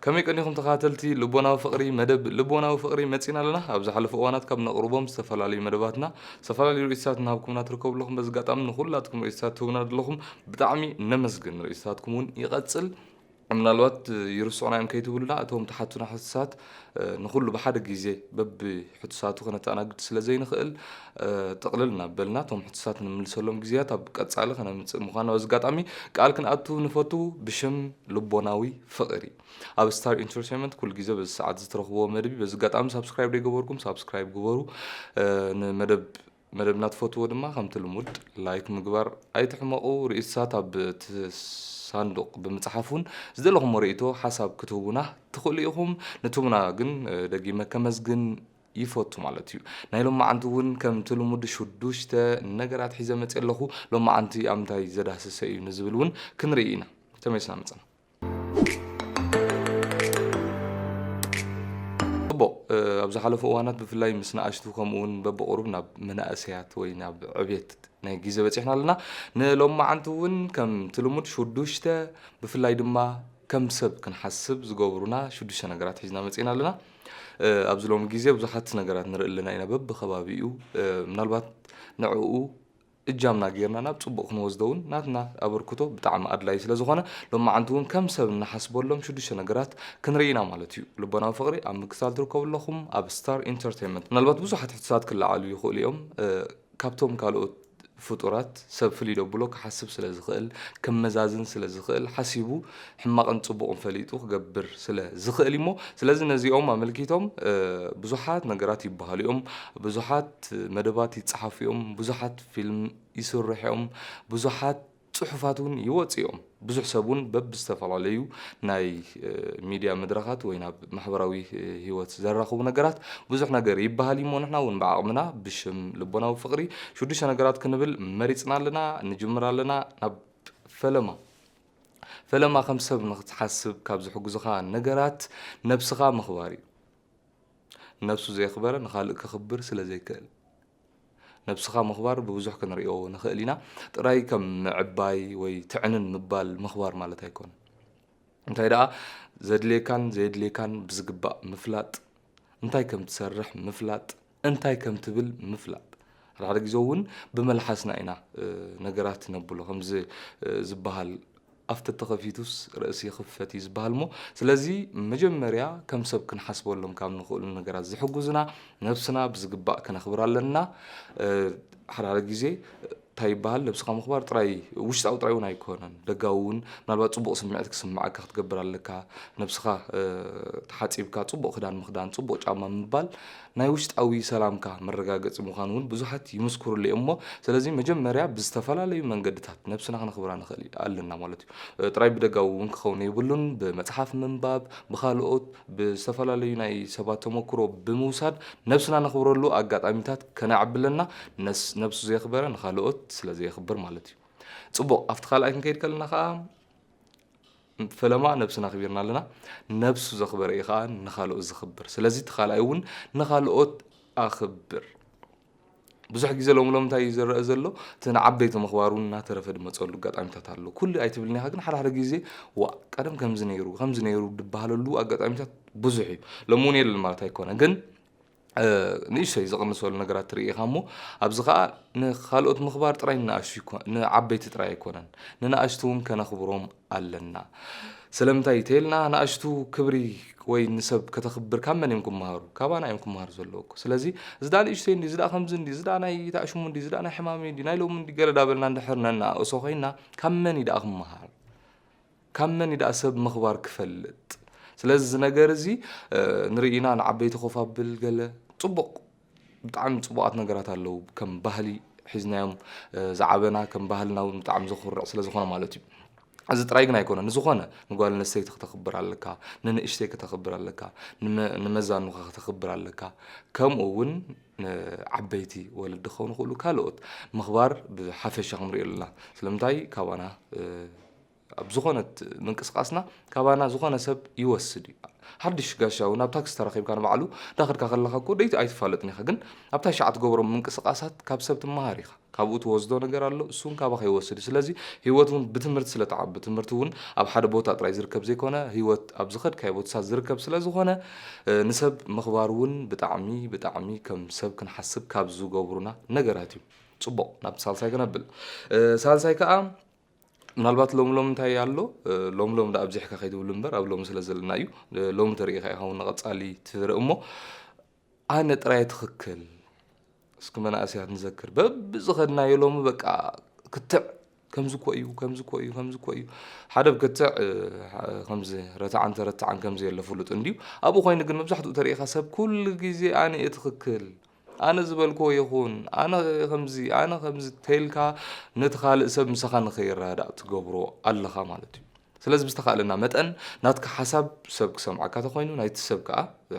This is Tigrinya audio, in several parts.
ከመይ ቀኒኹም ተኸታተልቲ ልቦናዊ ፍቕሪ? መደብ ልቦናዊ ፍቕሪ መጺና ኣለና። ኣብ ዝሓለፉ እዋናት ካብ ነቕርቦም ዝተፈላለዩ መደባትና ዝተፈላለዩ ርእይቶታት እናሃብኩምና ትርከቡ ኣለኹም። በዚ ኣጋጣሚ ንኹላትኩም ርእይቶታት ትህቡና ዘለኹም ብጣዕሚ ነመስግን። ርእይቶታትኩም እውን ይቐጽል። ምናልባት ይርስዑና እዮም ከይትብሉና፣ እቶም ትሓቱና ሕቶታት ንኹሉ ብሓደ ግዜ በብሕቶታቱ ከነተኣናግድ ስለ ዘይንኽእል፣ ጥቕልል እናበልና እቶም ሕቶታት ንምልሰሎም ግዜያት ኣብ ቀጻሊ ከነምጽእ ምዃንና በዚ ኣጋጣሚ ቃል ክንኣቱ ንፈቱ። ብሽም ልቦናዊ ፍቕሪ ኣብ ስታር ኢንተርቴይንመንት ኩሉ ግዜ በዚ ሰዓት ዝትረኽብዎ መደብ እዩ። በዚ ኣጋጣሚ ሳብስክራይብ ዘይገበርኩም ሳብስክራይብ ግበሩ። እ፣ ንመደብ መደብና ትፈትዎ ድማ ከምቲ ልሙድ ላይክ ምግባር ኣይትሕመቑ። ርእይቶታት ኣብ እቲ ሳንዱቕ ብምጽሓፍ እውን ዝደለኹምዎ ርእይቶ ሓሳብ ክትህቡና ትኽእሉ ኢኹም። ንትሙና ግን እ፣ ደጊመ ከመስግን ይፈቱ ማለት እዩ። ናይ ሎማዓንቲ እውን ከምቲ ልሙድ ሽዱሽተ ነገራት ሒዘ መፅእ ኣለኹ። ሎማዓንቲ ኣብ ምንታይ ዘዳህሰሰ እዩ ንዝብል እውን ክንርኢ ኢና። ተመልስና መፅና። ጽቡቕ፣ እ፣ ኣብ ዝሓለፉ እዋናት ብፍላይ ምስ ንኣሽቱ ከምኡ እውን በብቑሩብ ናብ መናእሰያት ወይ ናብ ዕቤት ናይ ግዜ በጺሕና ኣለና። ንሎማዓንቲ እውን ከምቲ ልሙድ ሽዱሽተ ብፍላይ ድማ ከም ሰብ ክንሓስብ ዝገብሩና ሽዱሽተ ነገራት ሒዝና መጺእና ኣለና። እ፣ ኣብዚ ሎሚ ግዜ ብዙሓት ነገራት ንርኢ ኣለና ኢና በብኸባቢኡ። እ፣ ምናልባት ንዕኡ እጃምና ጌርና ናብ ጽቡቕ ክንወስዶ እውን ናትና ኣበርክቶ ብጣዕሚ ኣድላዪ ስለ ዝኾነ፣ ሎማዓንቲ እውን ከም ሰብ እንሓስበሎም ሽዱሽተ ነገራት ክንርኢ ኢና ማለት እዩ። ልቦናዊ ፍቕሪ ኣብ ምክትታል ትርከቡ ኣለኹም ኣብ ስታር ኢንተርቴይንመንት። ምናልባት ብዙሓት ሕቶታት ክለዓሉ ይኽእሉ እዮም። እ፣ ካብቶም ካልኦት ፍጡራት ሰብ ፍልይ ደብሎ ክሓስብ ስለ ዝኽእል፣ ክመዛዝን ስለ ዝኽእል፣ ሓሲቡ ሕማቕን ጽቡቕን ፈሊጡ ክገብር ስለ ዝኽእል እሞ፣ ስለዚ ነዚኦም ኣመልኪቶም፣ እ፣ ብዙሓት ነገራት ይበሃሉ እዮም። ብዙሓት መደባት ይጸሓፉ እዮም። ብዙሓት ፊልም ይስርሑ እዮም። ብዙሓት ጽሑፋት እውን ይወጽኡ እዮም። ብዙሕ ሰብ እውን በብዝተፈላለዩ ናይ፣ እ፣ ሚድያ መድረኻት ወይ ናብ ማሕበራዊ፣ እ፣ ህይወት ዘራኽቡ ነገራት ብዙሕ ነገር ይበሃል እዩ እሞ ንሕና እውን ብዓቕምና ብሽም ልቦናዊ ፍቕሪ ሽዱሽተ ነገራት ክንብል መሪጽና ኣለና። ንጅምር ኣለና ናብ ፈለማ። ፈለማ ከም ሰብ ንኽትሓስብ ካብ ዝሕግዙኻ ነገራት ነብስኻ ምኽባር እዩ። ነብሱ ዘየኽበረ ንኻልእ ከኽብር ስለ ዘይክእል። ነብስኻ ምኽባር ብብዙሕ ክንርእዮ ንኽእል ኢና። ጥራይ ከም ምዕባይ ወይ ትዕንን ምባል ምኽባር ማለት ኣይኮነን። እንታይ ደኣ ዘድልየካን ዘየድልየካን ብዝግባእ ምፍላጥ፣ እንታይ ከም ትሰርሕ ምፍላጥ፣ እንታይ ከም ትብል ምፍላጥ። ሓደ ሓደ ግዜ እውን ብመልሓስና ኢና፣ እ፣ ነገራት ነብሎ። ከምዚ፣ እ፣ ዝበሃል ኣፍ ተተኸፊቱስ ርእሲ ይኽፈት እዩ ዝበሃል እሞ፣ ስለዚ መጀመርያ ከም ሰብ ክንሓስበሎም ካብ ንኽእሉ ነገራት ዝሕጉዝና ነብስና ብዝግባእ ክነኽብር ኣለና። እ፣ ሓደ ሓደ ግዜ እንታይ ይበሃል፣ ነብስኻ ምኽባር ጥራይ ውሽጣዊ ጥራይ እውን ኣይኮነን፣ ደጋዊ እውን ምናልባት ጽቡቕ ስምዒት ክስምዓካ ክትገብር ኣለካ። ነብስኻ፣ እ፣ ተሓጺብካ ጽቡቕ ክዳን ምኽዳን፣ ጽቡቕ ጫማ ምባል ናይ ውሽጣዊ ሰላምካ መረጋገጺ ምዃኑ እውን ብዙሓት ይምስክሩሉ እዮም እሞ፣ ስለዚ መጀመርያ ብዝተፈላለዩ መንገድታት ነብስና ክነኽብራ ንኽእል ኣለና ማለት እዩ። እ፣ ጥራይ ብደጋዊ እውን ክኸውን የብሉን። ብመጽሓፍ ምንባብ፣ ብኻልኦት፣ ብዝተፈላለዩ ናይ ሰባት ተመክሮ ብምውሳድ ነብስና ነኽብረሉ ኣጋጣሚታት ከነዕቢ ኣለና። ነስ-፣ ነብሱ ዘየኽበረ ንኻልኦት ስለ ዘየኽብር ማለት እዩ። ጽቡቕ፣ ኣብቲ ካልኣይ ክንከይድ ከለና ኸኣ ፈለማ ነብስና ኣኽቢርና ኣለና። ነብሱ ዘኽበረ እዩ ኸኣ ንኻልኦት ዘኽብር። ስለዚ እቲ ካልኣይ እውን ንኻልኦት ኣኽብር። ብዙሕ ግዜ ሎሚ ሎሚ እንታይ እዩ ዝረአ ዘሎ? እቲ ንዓበይቲ ምኽባር እውን እናተረፈ ዝመፀሉ ኣጋጣሚታት ኣሎ። ኩሉ ኣይትብልን ኢኻ፣ ግን ሓደ ሓደ ግዜ ዋእ ቀደም ከምዚ ነይሩ፣ ከምዚ ነይሩ ዝበሃለሉ ኣጋጣሚታት ብዙሕ እዩ። ሎሚ እውን የለን ማለት ኣይኮነን፣ ግን እ፣ ንእሽተይ ዝቕንሰሉ ነገራት ትርኢ ኢኻ እሞ፣ ኣብዚ ኸኣ ንኻልኦት ምኽባር ጥራይ ንኣሽቱ ይኮ-፣ ንዓበይቲ ጥራይ ኣይኮነን፣ ንንኣሽቱ እውን ከነኽብሮም ኣለና። ስለምንታይ ተይልና ንኣሽቱ ክብሪ ወይ ንሰብ ከተኽብር ካብ መን እዮም ክመሃሩ? ካባና እዮም ክመሃሩ ዘለዎ እኮ። ስለዚ እዚ ደኣ ንእሽተይ እንዲ፣ እዚ ደኣ ከምዚ እንዲ፣ እዚ ደኣ ናይ ታዕሽሙ እንዲ፣ እዚ ደኣ ናይ ሕማመይ እንዲ፣ ናይ ሎሚ እንዲ ገለ ዳበልና እንድሕር ነናእሶ ኮይና ካብ መን እዩ ደኣ ክመሃር? ካብ መን እዩ ደኣ ሰብ ምኽባር ክፈልጥ? ስለዚ እዚ ነገር እዚ፣ እ፣ ንርኢ ኢና፣ ንዓበይቲ ኮፍ ኣብል ገለ ጽቡቕ፣ ብጣዕሚ ጽቡቓት ነገራት ኣለዉ። ከም ባህሊ ሒዝናዮም፣ እ፣ ዝዓበና፣ ከም ባህልና እውን ብጣዕሚ ዘኹርዕ ስለ ዝኾነ ማለት እዩ። እዚ ጥራይ ግን ኣይኮነን። ንዝኾነ ንጓል ኣንስተይቲ ክተኽብር ኣለካ፣ ንንእሽተይ ክተኽብር ኣለካ፣ ንመ-፣ ንመዛኑኻ ክተኽብር ኣለካ። ከምኡ እውን ንዓበይቲ ወለዲ ክኸውን ይኽእሉ ካልኦት ምኽባር ብሓፈሻ ክንሪኦ ኣለና። ስለምንታይ ካባና፣ እ፣ ኣብ ዝኾነት ምንቅስቃስና ካባና ዝኾነ ሰብ ይወስድ እዩ። ሓድሽ ጋሻ እውን ኣብ ታክሲ ተረኺብካ ንባዕሉ እንዳኸድካ ከለኻ እኮ ደይቲ ኣይትፋለጥን ኢኻ፣ ግን ኣብታ ሻዕ ትገብሮም ምንቅስቃሳት ካብ ሰብ ትመሃር ኢኻ። ካብኡ ትወስዶ ነገር ኣሎ፣ እሱ እውን ካባኻ ይወስድ እዩ። ስለዚ ህይወት እውን ብትምህርቲ ስለ ትዓቢ፣ ትምህርቲ እውን ኣብ ሓደ ቦታ ጥራይ ዝርከብ ዘይኮነ፣ ህይወት ኣብ ዝኸድካዮ ቦታታት ዝርከብ ስለ ዝኾነ፣ እ፣ ንሰብ ምኽባር እውን ብጣዕሚ፣ ብጣዕሚ ከም ሰብ ክንሓስብ ካብ ዝገብሩና ነገራት እዩ። ጽቡቕ፣ ናብቲ ሳልሳይ ክነብል። እ፣ ሳልሳይ ከኣ ምናልባት ሎሚ ሎሚ እንታይ ኣሎ? እ፣ ሎሚ ሎሚ ደኣ ኣብዚሕካ ከይትብሉ እምበር፣ ኣብ ሎሚ ስለ ዘለና እዩ። እ፣ ሎሚ ተርእኻ ኢኻ እውን ንቐጻሊ ትርኢ እሞ፣ ኣነ ጥራይ ትኽክል። እስኪ መናእሰያት ንዘክር። በብዝኸድናዮ ሎሚ በቃ ክትዕ፣ ከምዚ እኮ እዩ፣ ከምዚ እኮ እዩ፣ ከምዚ እኮ እዩ። ሓደ ብክትዕ፣ እ፣ ከምዚ ረታዕን ተረታዕን ከምዚ የለ ፍሉጥ እንድዩ። ኣብኡ ኮይኑ ግን መብዛሕትኡ ተርእኻ ሰብ ኩሉ ግዜ ኣነ እየ ትኽክል፣ ኣነ ዝበልክዎ ይኹን፣ ኣነ ከምዚ፣ ኣነ ከምዚ ተይልካ ነቲ ካልእ ሰብ ምሳኻ ንኸይረዳእ ትገብሮ ኣለኻ ማለት እዩ። ስለዚ ብዝተኻእለና መጠን ናትካ ሓሳብ ሰብ ክሰምዓካ ተኾይኑ ናይቲ ሰብ ከኣ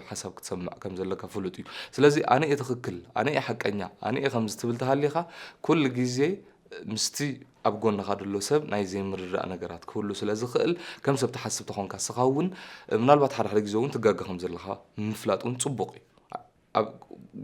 ሓሳብ ክትሰምዕ ከም ዘለካ ፍሉጥ እዩ። ስለዚ ኣነ እየ ትኽክል፣ ኣነ እየ ሓቀኛ፣ ኣነ እየ ከምዚ ትብል ተሃሊኻ ኩሉ ግዜ ምስቲ ኣብ ጎንኻ ዘሎ ሰብ ናይ ዘይምርዳእ ነገራት ክህሉ ስለ ዝኽእል ከም ሰብ ትሓስብ ተኾንካ ንስኻ እውን ምናልባት ሓደ ሓደ ግዜ እውን ትጋገ ከም ዘለኻ ምፍላጥ እውን ጽቡቕ እዩ። ኣብ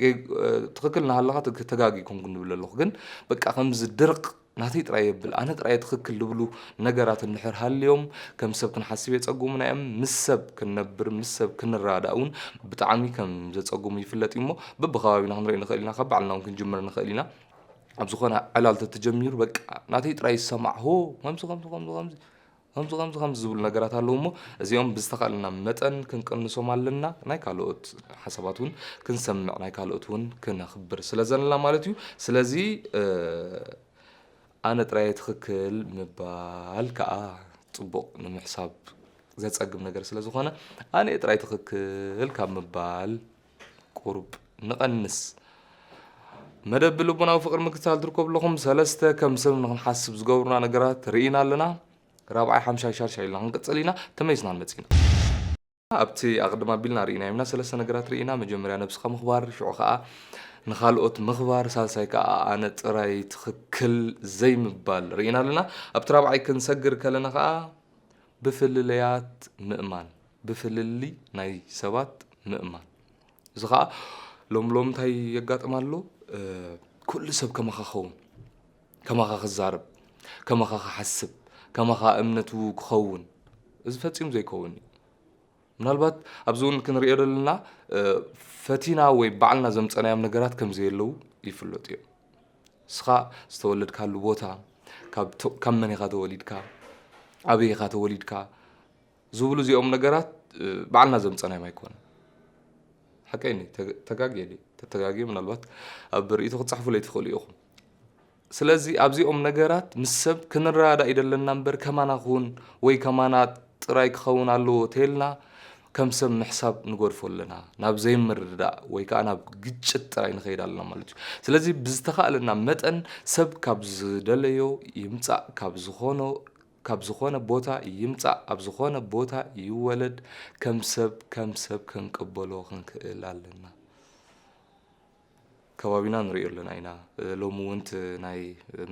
ጌ-፣ እ፣ ትኽክል እናሃለኻ ትግ-፣ ተጋጊ ኮንኩ ንብል ኣለኹ። ግን በቃ ከምዚ ድርቕ ናተይ ጥራይ የብል፣ ኣነ ጥራይ ትኽክል ዝብሉ ነገራት እንድሕር ሃልዮም ከም ሰብ ክንሓስብ የጸጉሙና እዮም። ምስ ሰብ ክንነብር፣ ምስ ሰብ ክንረዳዳእ እውን ብጣዕሚ ከም ዘጸጉሙ ይፍለጥ እዩ እሞ በብኸባቢና ክንርኢ ንኽእል ኢና፣ ካብ ባዕልና እውን ክንጅምር ንኽእል ኢና። ኣብ ዝኾነ ዕላል ተተጀሚሩ በቃ ናተይ ጥራይ ይሰማዕ፣ ሆ፣ ከምዚ፣ ከምዚ፣ ከምዚ፣ ከምዚ፣ ከምዚ፣ ከምዚ፣ ከምዚ ዝብሉ ነገራት ኣለዉ እሞ እዚኦም ብዝተኻእለና መጠን ክንቅንሶም ኣለና። ናይ ካልኦት ሓሳባት እውን ክንሰምዕ፣ ናይ ካልኦት እውን ክነኽብር ስለ ዘለና ማለት እዩ። ስለዚ፣ እ፣ ኣነ ጥራይ ትኽክል ምባል ከኣ ጽቡቕ ንምሕሳብ ዘጸግም ነገር ስለ ዝኾነ፣ ኣነ ጥራይ ትኽክል ካብ ምባል ቁሩብ ንቐንስ። መደብ ልቦናዊ ፍቕሪ ምክትታል ትርከቡ ኣለኹም። ሰለስተ ከም ሰብ ንኽንሓስብ ዝገብሩና ነገራት ርኢና ኣለና። ራብዓይ ሓምሻይ ሻርሻይ ኢልና ክንቅጽል ኢና። ተመሊስና ንመጽእ ኢና። ኣብቲ ኣቕድም ኣቢልና ርኢና ኢልና ሰለስተ ነገራት ርኢና። መጀመርያ ነብስኻ ምኽባር፣ ሽዑ ኸኣ ንኻልኦት ምኽባር፣ ሳልሳይ ከኣ ኣነ ጥራይ ትኽክል ዘይምባል ርኢና ኣለና። ኣብቲ ራብዓይ ክንሰግር ከለና ኸኣ ብፍልልያት ምእማን፣ ብፍልልይ ናይ ሰባት ምእማን። እዚ ኸኣ ሎም ሎም እንታይ የጋጥም ኣሎ? እ፣ ኩሉ ሰብ ከማኻ ክኸውን፣ ከማኻ ክዛረብ፣ ከማኻ ክሓስብ፣ ከማኻ እምነቱ ክኸውን፣ እዚ ፈጺሙ ዘይከውን እዩ። ምናልባት ኣብዚ እውን ክንሪኦ ዘለና፣ እ፣ ፈቲና ወይ ባዕልና ዘምጸናዮም ነገራት ከም ዘየለዉ ይፍለጡ እዮም። ንስኻ ዝተወለድካሉ ቦታ፣ ካብ ተ-፣ ካብ መን ኢኻ ተወሊድካ፣ ኣበይ ኢኻ ተወሊድካ ዝብሉ እዚኦም ነገራት፣ እ፣ ባዕልና ዘምጸናዮም ኣይኮነን። ሓቀይ ነይ፣ ተግ-፣ ተጋግየ ድየ? ተተጋግየ ምናልባት ኣብ ርእይቶ ክትጽሕፉለይ ትኽእሉ ኢኹም። ስለዚ ኣብዚኦም ነገራት ምስ ሰብ ክንረዳዳእ ይደለና እምበር ከማና ክውን ወይ ከማና ጥራይ ክኸውን ኣለዎ ተይልና ከም ሰብ ምሕሳብ ንጎድፎ ኣለና። ናብ ዘይምርዳእ ወይ ከኣ ናብ ግጭት ጥራይ ንኸይድ ኣለና ማለት እዩ። ስለዚ ብዝተኻእለና መጠን ሰብ ካብ ዝደለዮ ይምጻእ፣ ካብ ዝኾኖ፣ ካብ ዝኾነ ቦታ ይምጻእ፣ ኣብ ዝኾነ ቦታ ይወለድ፣ ከም ሰብ፣ ከም ሰብ ክንቅበሎ ክንክእል ኣለና። ከባቢና ንሪኦ ኣለና ኢና። እ፣ ሎሚ እውን እቲ ናይ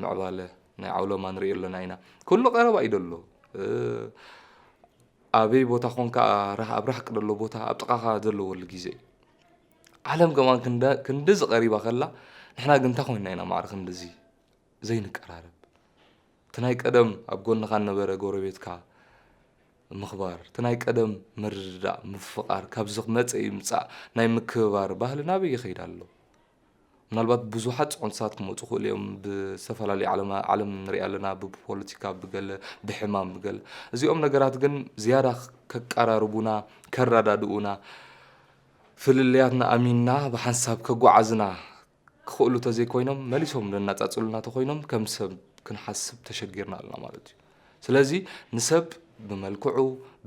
ምዕባለ ናይ ዓውሎማ ንሪኦ ኣለና ኢና። ኩሉ ቀረባ እዩ ደሎ። እ፣ ኣበይ ቦታ ኾንካ ራህ-፣ ኣብ ራሕቂ ደሎ ቦታ ኣብ ጥቓኻ ዘለወሉ ግዜ እዩ። ዓለም ከማን ክንደ-፣ ክንድዚ ቀሪባ ከላ ንሕና ግን እንታይ ኮይንና ኢና ማዕረ ክንድዚ ዘይንቀራረብ? እቲ ናይ ቀደም ኣብ ጎንኻ ነበረ ጎረቤትካ ምኽባር፣ እቲ ናይ ቀደም ምርድዳእ፣ ምፍቓር፣ ካብዚ መጸ ይምጻእ ናይ ምክብባር ባህሊ ናበይ ይኸይድ ኣሎ? ምናልባት ብዙሓት ጽዑንትታት ክመጹ ይኽእሉ እዮም። ብዝተፈላለዩ ዓለማ-፣ ዓለም ንሪኣ ኣለና፣ ብፖለቲካ፣ ብገለ፣ ብሕማም፣ ብገለ። እዚኦም ነገራት ግን ዝያዳ ከቀራርቡና፣ ከረዳድኡና፣ ፍልልያትና ኣሚንና ብሓንሳብ ከጓዓዝና ክኽእሉ ተዘይኮይኖም፣ መሊሶም ዘነጻጽሉና ተኾይኖም፣ ከም ሰብ ክንሓስብ ተሸጊርና ኣለና ማለት እዩ። ስለዚ ንሰብ ብመልክዑ፣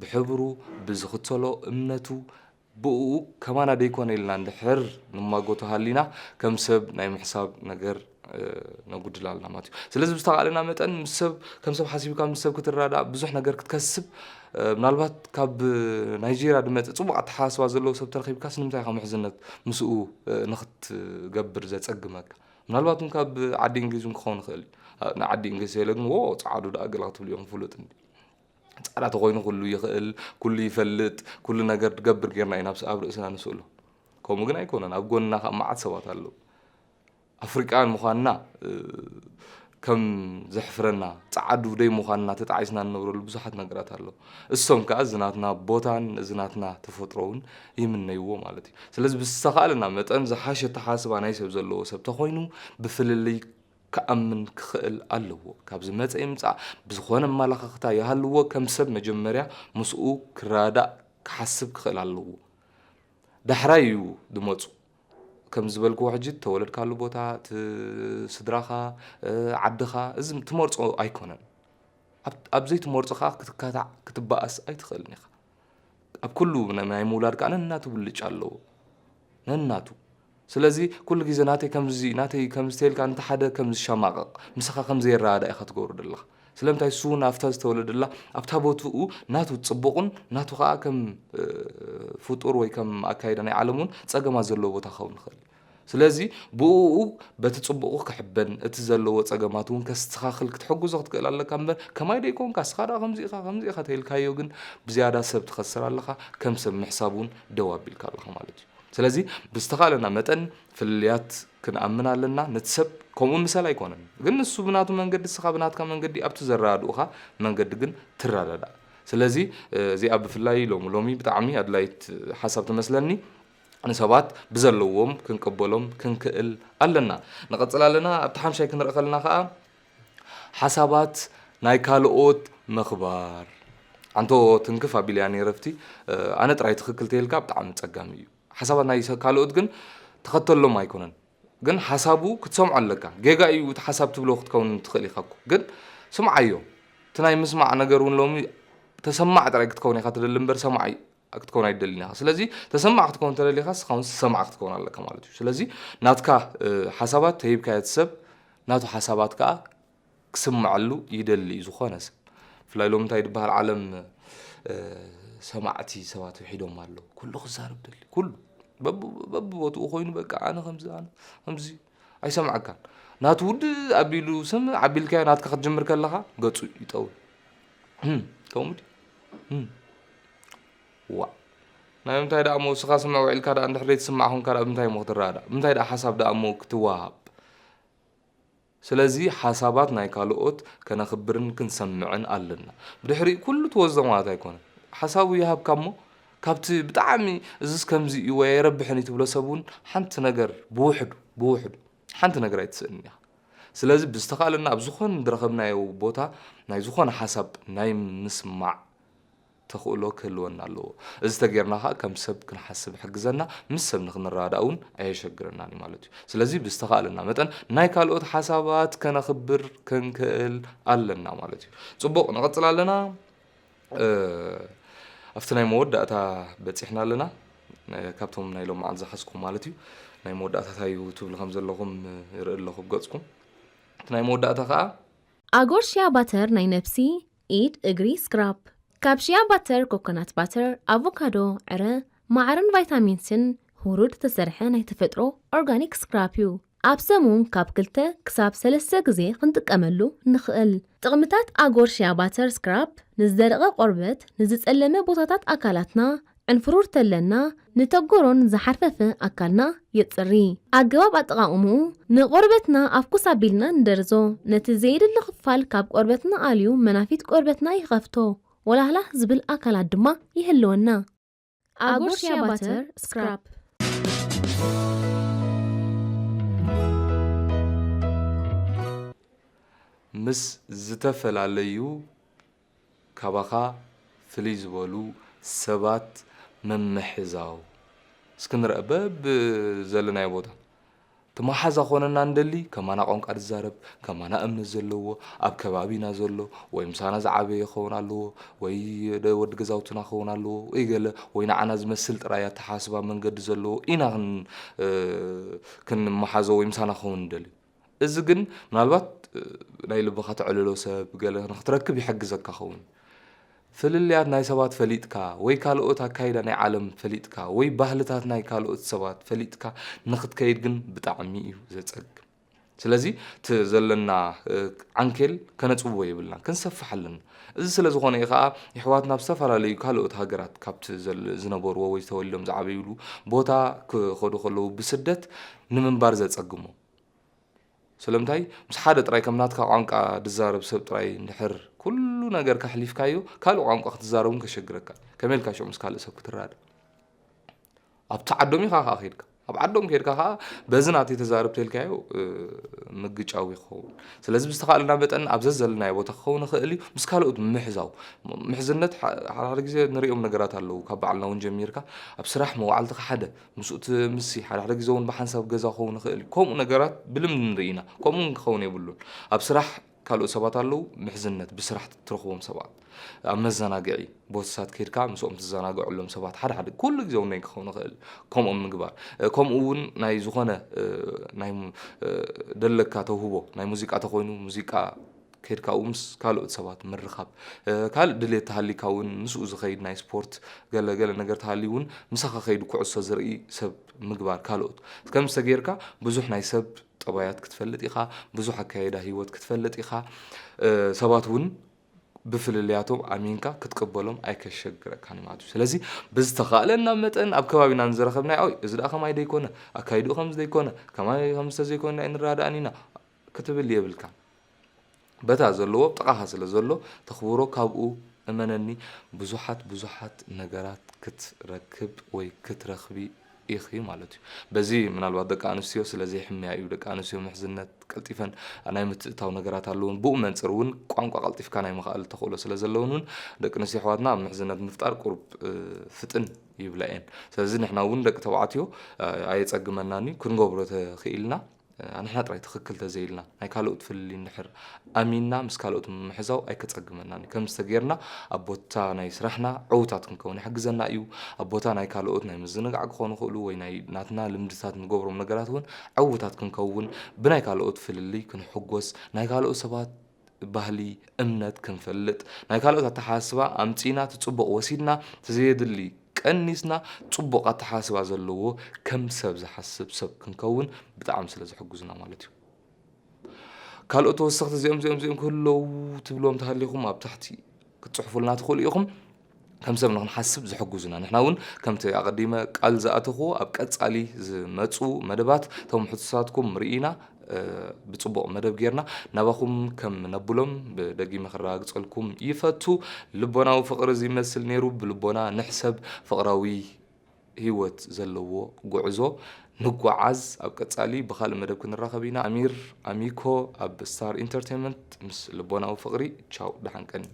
ብሕብሩ፣ ብዝኽተሎ እምነቱ፣ ብእኡ ከማና ደይኮነ ኢልና እንድሕር ንማጎቶ ሃሊና፣ ከም ሰብ ናይ ምሕሳብ ነገር፣ እ፣ ነጉድል ኣለና ማለት እዩ። ስለዚ ብዝተኻእለና መጠን ምስ ሰብ፣ ከም ሰብ ሓሲብካ ምስ ሰብ ክትረዳዳእ ብዙሕ ነገር ክትከስብ፣ እ፣ ምናልባት ካብ ናይጄርያ ዝመጸ ጽቡቕ ኣተሓሳስባ ዘለዎ ሰብ ተረኺብካስ ንምንታይ ኢኻ ምሕዝነት ምስኡ፣ እ፣ ንኽትገብር ዘጸግመካ? ምናልባት እውን ካብ ዓዲ እንግሊዝ እውን ክኸውን ይኽእል እዩ። እ፣ ንዓዲ እንግሊዝ ኢለ ግን፣ ዎ፣ ጸዓዱ ደኣ ገለ ክትብሉ ኢኹም ፍሉጥ እንዲ። ጻዕዳ ተኾይኑ ኩሉ ይኽእል፣ ኩሉ ይፈልጥ፣ ኩሉ ነገር ትገብር ጌርና ኢና ኣብ ርእስና ንስእሎ። ከምኡ ግን ኣይኮነን። ኣብ ጎንና ካብ መዓት ሰባት ኣለዉ። ኣፍሪቃውያን ምዃንና ከም ዘሕፍረና፣ ጸዓዱ ደይ ምዃንና ተጣዒስና እንነብረሉ ብዙሓት ነገራት ኣለዉ። እሶም ከኣ እዚ ናትና ቦታን እዚ ናትና ተፈጥሮውን ይምነይዎ ማለት እዩ። ስለዚ ብዝተኻእለና መጠን ዝሓሸ ኣተሓስባ ናይ ሰብ ዘለዎ ሰብ ተኾይኑ ብፍልልይ ክኣምን ክኽእል ኣለዎ። ካብ ዝመጸ ይምጻእ ብዝኾነ ኣመለኻኽታ ይሃልዎ ከም ሰብ መጀመርያ ምስኡ ክረዳዳእ ክሓስብ ክኽእል ኣለዎ። ዳሕራይ እዩ ዝመጹ። ከም ዝበልክዎ ሕጂ እተወለድካሉ ቦታ፣ እቲ ስድራኻ፣ ዓድኻ፣ እዚ ትመርጾ ኣይኮነን። ኣብ ዘይትመርጾ ከኣ ክትካታዕ ክትበኣስ ኣይትኽእልን ኢኻ። ኣብ ኩሉ ናይ ምውላድ ከኣ ነናቱ ብልጫ ኣለዎ። ነናቱ። ስለዚ ኩሉ ግዜ ናተይ ከምዚ ናተይ ከምዚ ተልካ እንተ ሓደ ከም ዝሸማቐቕ ምሳኻ ከም ዘየረዳዳእ ኢኻ ትገብሮ ዘለኻ። ስለምንታይ እሱ እውን ኣብታ ዝተወለደላ ኣብታ ቦትኡ ናቱ ጽቡቕን ናቱ ከኣ ከም ፍጡር ወይ ከም ኣካይዳ ናይ ዓለም እውን ጸገማት ዘለዎ ቦታ ክኸውን ይኽእል። ስለዚ ብኡ በቲ ጽቡቑ ክሕበን እቲ ዘለዎ ጸገማት እውን ከስተኻኽል ክትሕግዞ ክትክእል ኣለካ እምበር ከማይ ዶ ይኮንካ እስኻ ደኣ ከምዚ ኢኻ ከምዚ ኢኻ ተልካዮ ግን ብዝያዳ ሰብ ትኸስር ኣለኻ ከም ሰብ ምሕሳብ እውን ደው ኣቢልካ ኣለኻ ማለት እዩ። ስለዚ ብዝተኻለና መጠን ፍልልያት ክንኣምን ኣለና። ነቲ ሰብ ከምኡ ምሰል ኣይኮነን፣ ግን ንሱ ብናቱ መንገዲ እስኻ ብናትካ መንገዲ ኣብቲ ዘረዳድኡኻ መንገዲ ግን ትረዳዳእ። ስለዚ እዚኣ ብፍላይ ሎሚ ሎሚ ብጣዕሚ ኣድላይት ሓሳብ ትመስለኒ። ንሰባት ብዘለዎም ክንቅበሎም ክንክእል ኣለና። ንቐጽል ኣለና። ኣብቲ ሓምሻይ ክንርኢ ከለና ከኣ ሓሳባት ናይ ካልኦት ምኽባር። ኣንቶ ትንክፍ ኣቢለያ ነይረፍቲ ኣነ ጥራይ ትኽክል ተይልካ ብጣዕሚ ጸጋሚ እዩ። ሓሳባት ናይ ካልኦት ግን ተኸተሎም ኣይኮነን፣ ግን ሓሳቡ ክትሰምዖ ኣለካ። ጌጋ እዩ እቲ ሓሳብ ትብሎ ክትከውን ትኽእል ኢኻ እኮ፣ ግን ስምዓዮ። እቲ ናይ ምስማዕ ነገር እውን ሎሚ ተሰማዕ ጥራይ ክትከውን ኢኻ ትደሊ እምበር ሰማዕ ክትከውን ኣይደልን ኢኻ። ስለዚ ተሰማዕ ክትከውን ተደሊኻ ንስኻ እውን ሰማዕ ክትከውን ኣለካ ማለት እዩ። ስለዚ ናትካ ሓሳባት ተሂብካዮ እቲ ሰብ ናቱ ሓሳባት ከኣ ክስምዐሉ ይደሊ እዩ ዝኾነ ሰብ። ብፍላይ ሎሚ እንታይ ዝበሃል ዓለም ሰማዕቲ ሰባት ውሒዶም ኣለዉ። ኩሉ ክዛረብ ደሊ ኩሉ በብቦትኡ ኮይኑ በቃ ኣነ ከምዚ ኣነ ከምዚ ኣይሰምዐካን። ናቱ ውድእ ኣቢሉ ስምዕ ኣቢልካዮ ናትካ ክትጅምር ከለኻ ገጹ ይጠውል። ከምኡ ድዩ? ዋእ ናይ ምንታይ ደኣ እሞ ንስኻ ስምዕ ውዒልካ ደኣ እንድሕር ዘይትስማዕ ኮንካ ደኣ ብምንታይ እሞ ክትረዳእ? ብምንታይ ደኣ ሓሳብ ደኣ እሞ ክትወሃሃብ? ስለዚ ሓሳባት ናይ ካልኦት ከነኽብርን ክንሰምዕን ኣለና። ብድሕሪኡ ኩሉ ትወስዶ ማለት ኣይኮነን። ሓሳቡ ይሃብካ እሞ ካብቲ ብጣዕሚ እዝስ ከምዚ እዩ ወይ ኣይረብሕን እዩ ትብሎ ሰብ እውን ሓንቲ ነገር ብውሕዱ ብውሕዱ ሓንቲ ነገር ኣይትስእንን ኢኻ። ስለዚ ብዝተኻእለና ኣብ ዝኾነ ዝረኸብናዮ ቦታ ናይ ዝኾነ ሓሳብ ናይ ምስማዕ ተኽእሎ ክህልወና ኣለዎ። እዚ ተጌርና ከኣ ከም ሰብ ክንሓስብ ይሕግዘና፣ ምስ ሰብ ንኽንረዳዳእ እውን ኣየሸግረናን እዩ ማለት እዩ። ስለዚ ብዝተኻእለና መጠን ናይ ካልኦት ሓሳባት ከነኽብር ክንክእል ኣለና ማለት እዩ። ጽቡቕ ንቐጽል ኣለና። ኣብቲ ናይ መወዳእታ በጺሕና ኣለና። ካብቶም ናይ ሎማዓንቲ ዝሓዝኩም ማለት እዩ። ናይ መወዳእታ እንታይ እዩ ትብሉ ከም ዘለኹም ይርኢ ኣለኹ ብገጽኩም። እቲ ናይ መወዳእታ ከኣ ኣጎርሽያ ባተር ናይ ነብሲ፣ ኢድ፣ እግሪ ስክራፕ። ካብ ሽያ ባተር፣ ኮኮናት ባተር፣ ኣቮካዶ፣ ዕረ፣ ማዓርን ቫይታሚንስን ሁሩድ ዝተሰርሐ ናይ ተፈጥሮ ኦርጋኒክ ስክራፕ እዩ። ኣብ ሰሙን ካብ ክልተ ክሳብ ሰለስተ ግዜ ክንጥቀመሉ ንኽእል። ጥቕምታት ኣጎር ሽያ ባተር ስክራፕ ንዝደረቐ ቆርበት፣ ንዝጸለመ ቦታታት ኣካላትና፣ ዕንፍሩር ተለና፣ ንተጎሮን ዝሓርፈፈ ኣካልና የጽሪ። ኣገባብ ኣጠቓቕምኡ፣ ንቆርበትና ኣፍኩስ ኣቢልና ንደርዞ። ነቲ ዘየድሊ ክፋል ካብ ቆርበትና ኣልዩ መናፊት ቆርበትና ይኸፍቶ፣ ወላህላህ ዝብል ኣካላት ድማ ይህልወና። ኣጎር ሽያ ባተር ስክራፕ። ምስ ዝተፈላለዩ ካባኻ ፍልይ ዝበሉ ሰባት ምምሕዛው። እስኪ ንርአ በብዘለናዮ ቦታ እቲ መሓዛ ክኾነና ንደሊ ከማና ቋንቋ ዝዛረብ፣ ከማና እምነት ዘለዎ፣ ኣብ ከባቢና ዘሎ ወይ ምሳና ዝዓበየ ክኸውን ኣለዎ ወይ ወዲ ገዛውትና ክኸውን ኣለዎ ወይ ገለ ወይ ንዓና ዝመስል ጥራይ ኣተሓስባ መንገዲ ዘለዎ ኢና ክንመሓዞ ወይ ምሳና ክኸውን ንደሊ። እዚ ግን ምናልባት ናይ ልብኻ ተዕልሎ ሰብ ገለ ንክትረክብ ይሕግዘካ ኸውን። ፍልልያት ናይ ሰባት ፈሊጥካ ወይ ካልኦት ኣካይዳ ናይ ዓለም ፈሊጥካ ወይ ባህልታት ናይ ካልኦት ሰባት ፈሊጥካ ንክትከይድ ግን ብጣዕሚ እዩ ዘጸግም። ስለዚ እቲ ዘለና ዓንኬል ከነፅብቦ የብልና፣ ክንሰፍሕ ኣለና። እዚ ስለ ዝኾነ እዩ ከዓ የሕዋትና ኣብ ዝተፈላለዩ ካልኦት ሃገራት ካብቲ ዝነበርዎ ወይ ዝተወልዶም ዝዓበይሉ ቦታ ክኸዱ ከለዉ ብስደት ንምንባር ዘፀግሞ። ስለምንታይ ምስ ሓደ ጥራይ ከም ናትካ ቋንቋ ዝዛረብ ሰብ ጥራይ እንድሕር ኩሉ ነገር ካሕሊፍካዮ ካልእ ቋንቋ ክትዛረብ እውን ከሸግረካ። ከመይ ኢልካ ሽዑ ምስ ካልእ ሰብ ክትራደ? ኣብቲ ዓዶም ኢኻ ከዓ ከይድካ ኣብ ዓዶም ከይድካ ከዓ በዚ ናተይ ተዛረብ ተልካዮ ምግጫዊ ይኸውን። ስለዚ ብዝተኻእለና መጠን ኣብ ዘዘለናዮ ቦታ ክኸውን ይኽእል እዩ ምስ ካልኦት ምሕዛው። ምሕዝነት ሓደ ግዜ ንሪኦም ነገራት ኣለዉ። ካብ ባዕልና እውን ጀሚርካ ኣብ ስራሕ መዋዕልትኻ ሓደ ምስኡ ትምሲ ሓደ ሓደ ግዜ እውን ብሓንሳብ ገዛ ክኸውን ይኽእል እዩ። ከምኡ ነገራት ብልምዲ ንርኢ ኢና። ከምኡ እውን ክኸውን የብሉን። ኣብ ስራሕ ካልኦት ሰባት ኣለዉ። ምሕዝነት ብስራሕ ትረኽቦም ሰባት ኣብ መዘናግዒ ቦትሳት ከይድካ ምስኦም ትዘናግዐሎም ሰባት ሓደ ሓደ ኩሉ ግዜ እውን ክኸውን ይኽእል። ከምኦም ምግባር ከምኡ እውን ናይ ዝኾነ ናይ ደለካ ተውህቦ ናይ ሙዚቃ ተኾይኑ ሙዚቃ ከይድካ እውን ምስ ካልኦት ሰባት ምርኻብ ካልእ ድሌት ተሃሊካ እውን ምስኡ ዝኸይድ ናይ ስፖርት ገለ ገለ ነገር ተሃልዩ እውን ምሳኻ ከይዱ ኩዕሶ ዝርኢ ሰብ ምግባር ካልኦት ከም ዝተጌርካ ብዙሕ ናይ ሰብ ጠባያት ክትፈልጥ ኢኻ። ብዙሕ ኣካየዳ ህይወት ክትፈልጥ ኢኻ። ሰባት እውን ብፍልልያቶም ኣሚንካ ክትቅበሎም ኣይከሸግረካን ማለት እዩ። ስለዚ ብዝተኻእለና መጠን ኣብ ከባቢና ንዝረኸብናዮ ኣይ እዚ ደኣ ከማይ ደይኮነ ኣካይድኡ ከምዚ ደይኮነ ከማይ ከምዚ ተዘይኮነ ኣይንረዳእን ኢና ክትብል የብልካን። በታ ዘለዎ ጥቓኻ ስለ ዘሎ ተኽብሮ ካብኡ እመነኒ ብዙሓት ብዙሓት ነገራት ክትረክብ ወይ ክትረኽቢ ኢኺ ማለት እዩ። በዚ ምናልባት ደቂ ኣንስትዮ ስለ ዘይሕምያ እዩ። ደቂ ኣንስትዮ ምሕዝነት ቀልጢፈን ናይ ምትእታው ነገራት ኣለውን። ብኡ መንፅር እውን ቋንቋ ቀልጢፍካ ናይ ምኽኣል ተኽእሎ ስለ ዘለውን እውን ደቂ ኣንስትዮ ኣሕዋትና ኣብ ምሕዝነት ምፍጣር ቁሩብ ፍጥን ይብላ እየን። ስለዚ ንሕና እውን ደቂ ተባዕትዮ ኣየፀግመናን እዩ። ክንገብሮ ተኽኢልና ንሕና ጥራይ ትኽክል ተዘይልና ናይ ካልኦት ፍልልይ እንድሕር ኣሚንና ምስ ካልኦት ምምሕዛው ኣይከፀግመናን እዩ። ከምዚ ተጌርና ኣብ ቦታ ናይ ስራሕና ዕዉታት ክንከውን ይሕግዘና እዩ። ኣብ ቦታ ናይ ካልኦት ናይ ምዝንጋዕ ክኾኑ ይኽእሉ ወይ ናይ ናትና ልምድታት ንገብሮም ነገራት እውን ዕዉታት ክንከውን ብናይ ካልኦት ፍልልይ ክንሕጎስ ናይ ካልኦት ሰባት ባህሊ እምነት ክንፈልጥ ናይ ካልኦት ኣተሓሳስባ ኣምፂእና እቲ ፅቡቕ ወሲድና እቲ ዘየድሊ ቀኒስና ፅቡቕ ኣተሓሳስባ ዘለዎ ከም ሰብ ዝሓስብ ሰብ ክንከውን ብጣዕሚ ስለ ዝሕግዙና ማለት እዩ። ካልኦት ተወሰኽቲ እዚኦም እዚኦም እዚኦም ክህለዉ ትብልዎም ተሃሊኹም ኣብ ታሕቲ ክትፅሕፉልና ትኽእሉ ኢኹም። ከም ሰብ ንክንሓስብ ዝሕግዙና ንሕና እውን ከምቲ ኣቐዲመ ቃል ዝኣተኽዎ ኣብ ቀፃሊ ዝመፁ መደባት እቶም ሕቶታትኩም ርኢና ብፅቡቕ መደብ ጌርና ናባኹም ከም ነብሎም ብደጊመ ክረጋግፀልኩም ይፈቱ። ልቦናዊ ፍቕሪ ዝመስል ነይሩ ብልቦና ንሕሰብ ፍቕራዊ ህይወት ዘለዎ ጉዕዞ ንጓዓዝ ኣብ ቀፃሊ ብካልእ መደብ ክንራኸብ ኢና። ኣሚር ኣሚኮ ኣብ ስታር ኢንተርቴንመንት ምስ ልቦናዊ ፍቕሪ ቻው ደሓን ቀኒ።